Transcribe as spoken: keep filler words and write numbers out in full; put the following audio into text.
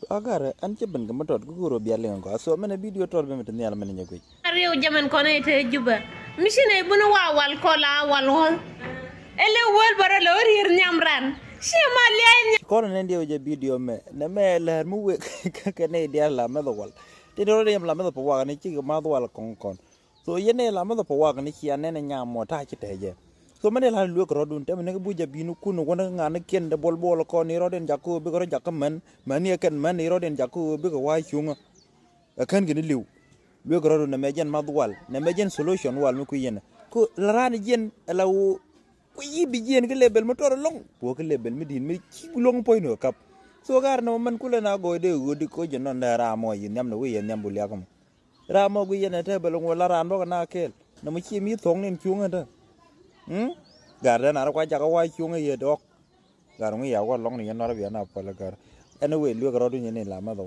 Agar ɛn cɛ ben kɛ mi tɔt kä go̱o̱r ɔ bia liŋ kɔ. So mɛn ɛ video tɔt ben mi ti nhial mɛn nyɛ guic. Riw jɛ mɛn kɔn ɛ te Juba. Mi ci nɛ bun wa wal kɔla wal ɣɔl. Ɛlɛ wäl bärä lɛ wä rier nhiam ran. Ci ma lia̱a̱ nhiam. Kɔn nɛ diɛw jɛ video mɛ nɛ mɛ lɛr mi wek kɛ nɛ diaal la mɛth wal. Ti ni rɔ diɛm la mɛth pɛ wak ni ci kɛ math wal kɔn kɔn. So yɛn ɛ la mɛth pɛ wak ni cia nɛn ɛ nyam mɔ ta̱a̱ ci tɛɛ jɛ. So mɛn ɛ la luek rɔdun tɛmɛ ni kɛ buc jɛ bi̱i̱ni kun wän ŋa̱n ni kiɛn dɛ bol bol kɔn ni rɔdun jakä bikɛ rɔ jakä mɛn mɛn ni ɛ kɛn mɛn ni rɔdun jakä bikɛ wa cuŋä. Ɛ kän kɛ ni li̱w. Luek rɔdun nɛ mɛ jɛn math wal nɛ mɛ jɛn solution wal mi kui̱ yɛn ɛ ku la raan jiɛn ɛ la wo. Ku yi bi jiɛn kä level mi tɔr ɛlɔ̱ŋ puɔ kä level mi di̱i̱t mi ci luɔ̱ŋ puɔ̱ny ni kap. So gar nɛ mɛ mɛn kulɛ na gɔɔy dee ɣöödi koc jɛ nɔn dee ram mɔ yi nhiam ni wi̱i̱ yɛ nhiam bu liak mɔ. Ram mɔ gui yɛn ɛ te bɛ loŋ wä la raan bä kɛ na kɛɛl. Nɛ mɔ ci mi thuɔ̱k ni cuŋ ɛ te. Gar dee na rɛ kua jakä wa cuŋ ɛ yɛ dɔɔk. Gar ŋu ya wä lɔŋ ni yɛn nɔr bia na puɔl ɛ gar. Anyway luek rɔdu nyɛ ni la mɛ dhɔ.